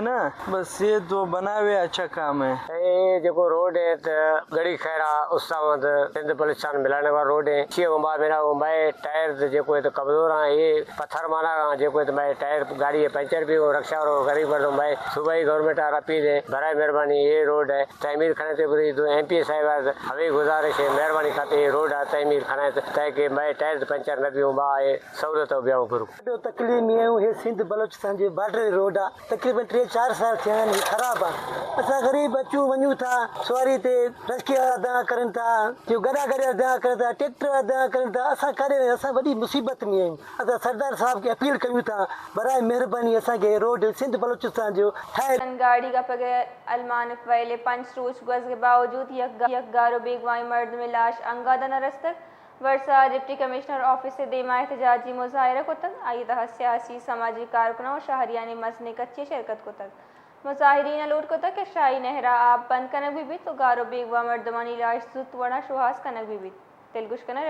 ना, बस ये तो बनावे, अच्छा काम है। हे जेको रोड है त गड़ी खैरा उस्तावंद सिंध बलूचिस्तान मिलाने वारो रोड है। छह उंबा मेरा उंबाए टायर त जेको है त कमज़ोर आहे, हे पत्थर माना जेको है त भाई टायर गाड़ी पंचर भी हो, रक्षा वारो गरीब मर्द भाई सूबाई गवर्नमेंट वारा अपील है, बराए मेहरबानी ये रोड है तमीर खणे ते बुरी तो एम पी ए साहिब हवे गुज़ारिश है, मेहरबानी खाते ये रोड है तमीर खणे ताकि भाई टायर पंचर न भी उंबा आहे सहूलियत ॿिया घुरूं। ॾाढो तकलीफ़ में आहियूं। हे सिंध बलूचिस्तान जे बॉर्डर रोड आहे, तक़रीबन 3-4 साल थिया आहिनि, ख़राबु आहे। असां ग़रीब अचूं वञूं था सवारी ते, रस्के वारा दाह कनि था, जो गॾा गॾा दाह कनि था, ट्रैक्टर वारा दाह कनि था। असां काॾे वञूं? असां वॾी मुसीबत में आहियूं। असां सरदार साहब खे अपील कयूं था, बराए मेहरबानी असांखे रोड सिंध बलूचिस्तान जो ठाहे। गाड़ी का पगे अलमानफ वैले 5 रोज गज के बावजूद यक गारो बेगवाई मर्द में लाश अंगादा न रस्तक। वर्षा डिप्टी कमिश्नर ऑफिस से देमा एहतजाजी मुजाहिरा को तक आई तह सियासी समाजी कारकुनों और शहरिया ने मजने कच्ची शिरकत को तक मुजाहिरीन लूट को तक शाही नहरा आप बंद कनक भी तो गारो बेगवा मर्दमानी लाश जुत वड़ा शुहास कनक भी दिलगुश कना।